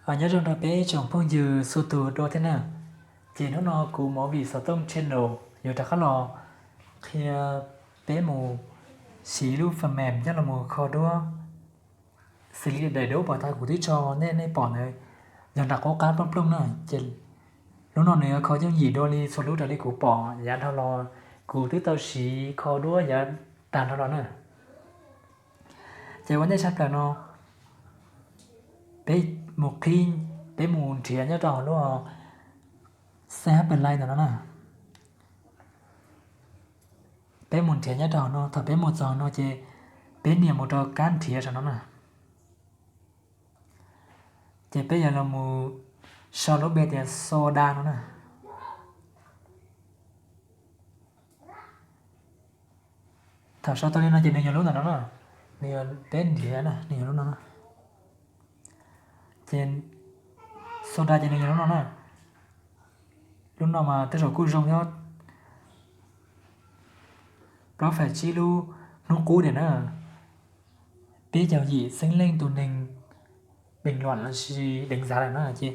Nyob zoo rau peb tsoom phooj ywg txhua tus dua thiab na. Ces hnub no kuv Movie Xov Tooj Channel yuav rov qab los qhia peb mus siv lub phần mềm nyob los mus kho duab xws li daim duab pom tas kuv twb tso nej nej pom ntawd, yog nram qub qab plooj plooj na. Ces lub no nws yuav kho yooj yim dua li txhua lub raws li kuv pom yav dhau los, kuv twb tau siv kho duab yav tag dhau los na. Ces ua ntej tshaj plaws no peb mus qhib, peb mus nrhiav nyob rau hauv lub C H Play ntawm no na. Peb mus nrhiav nyob rau hauv no, thaum peb mus txog hauv no ces peb nias mus rau kab nrhiav saum no na. Ces peb yuav los mus sau lub npe tias Soda no na. Thaum sau tau li no ces nws yog lub ntawm no na, nws yog peb nrhiav na, nws yog lub no. Ces Soda ces nws yog lub no na. Lub no mas tej zaum kuj zoo thiab. Plaub faim tsib lub hnub qub tiam na, peb caug yim xeeb leej tus neeg bình luận lossis đánh giá lawm na, ces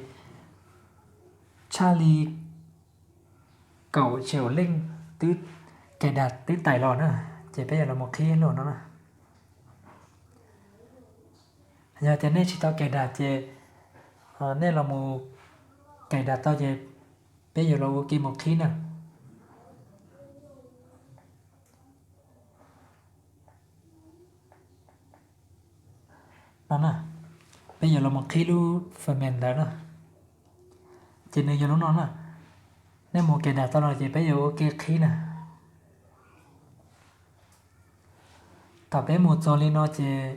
tshaj li kaum triệu leej twb cài đặt twb tải los na. Ces peb yuav los mus qhib lub no na. Yog tias nej tsis tau cài đặt ces nej los mus cài đặt tau ces peb yuav los ua ke mus qhib na. No na, peb yuav los mus qhib lub phần mềm ntawd na. Ces nws yog lub no na. Nej mus cài đặt tau los ces peb yuav ua ke qhib na. Thaum peb mus txog li no ces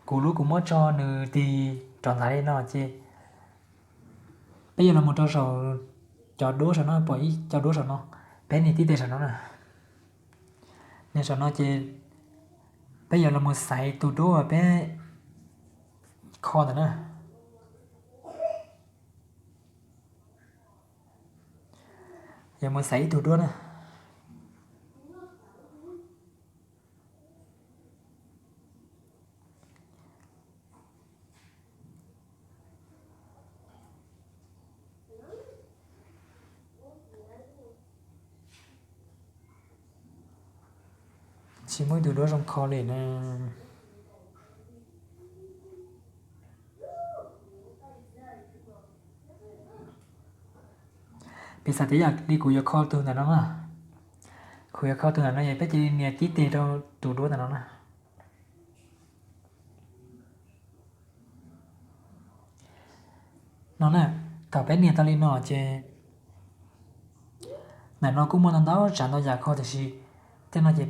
kuv lub kuv muab tso nws tig rov ntawd li no ces peb yuav los mus rau saum cov duab saum no, pom ib co duab saum no, peb nias tib tes saum no na. Nias saum no ces peb yuav los mus xaiv tus duab uas peb kho ntawd na. Yuav mus xaiv ib tug duab na. Tsis muaj ib tug duab zoo kho li na. Piv xam tias yam li kuv yuav kho tus ntawm no na, kuv yuav kho tus ntawm no es peb cia li nias tib tes rau tus duab ntawm no na. No na, thaum peb nias tau li no ces ntawm no kuj muaj ntau ntau tsav ntau yam kho tiam sis tej no ces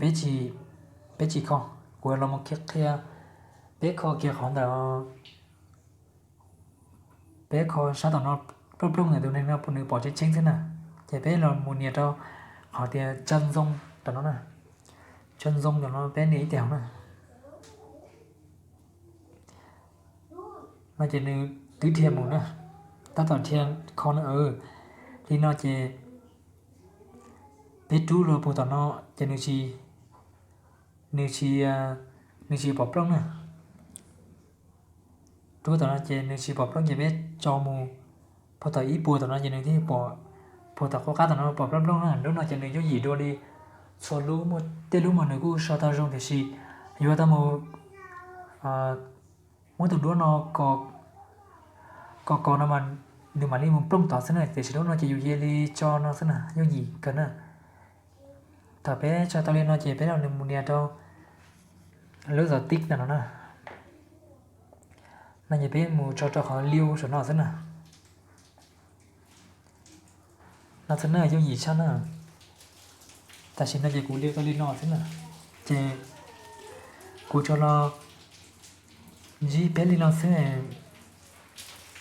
peb tsis kho. Kuv los mus qhia peb kho kiag qhov ntawm, peb kho sab tom no, plooj plooj ntawm tus neeg no nws pom tseeb tseeb xwb na. Ces peb los mus nias rau qhov tias chân dung tom no na. Chân dung tom no peb nias ib tiag na. No ces nws twb dhia mus na, tab tom dhia kho na. Li no ces peb rub los puag tom no ces nws tsis, nws tsis, nws tsis pom plooj na. Rub tom no ces nws tsis pom plooj ces peb tso mus puag tom ib puas tom no ces nws thiaj pom, puag tom qub qab tom no pom plooj plooj na. Lub no ces nws yooj yim dua li txhua lub, tej lub mas nws kuj sau tau zoo tiam sis yuav tau mus muab tus duab no kos kos no mas nws mam li mus plooj tod xwb na, tiam sis lub no ces yus cia li tso no xwb na, yooj yim kawg na. Thaum peb tso tau li no ces peb los mus nias rau lub zov tib ntawm no na. No ces peb mus tso rau qhov liu saum no xwb na. No xwb na, yooj yim tshaj na. Tam sim no ces kuv liu tau li no xwb na. Ces kuv tsuas los ntsib peb li no xwb.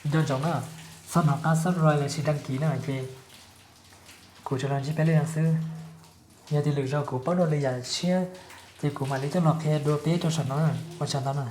Nco ntsoov na, txhob hnov qab subscribe lossis đăng ký na ces kuv tsuas los ntsib peb li no xwb. Yog tias lwm zaus kuv paub dua li yam tshiab ces kuv mam li coj los qhia dua peb rau saum no. Ua tsaug ntau na.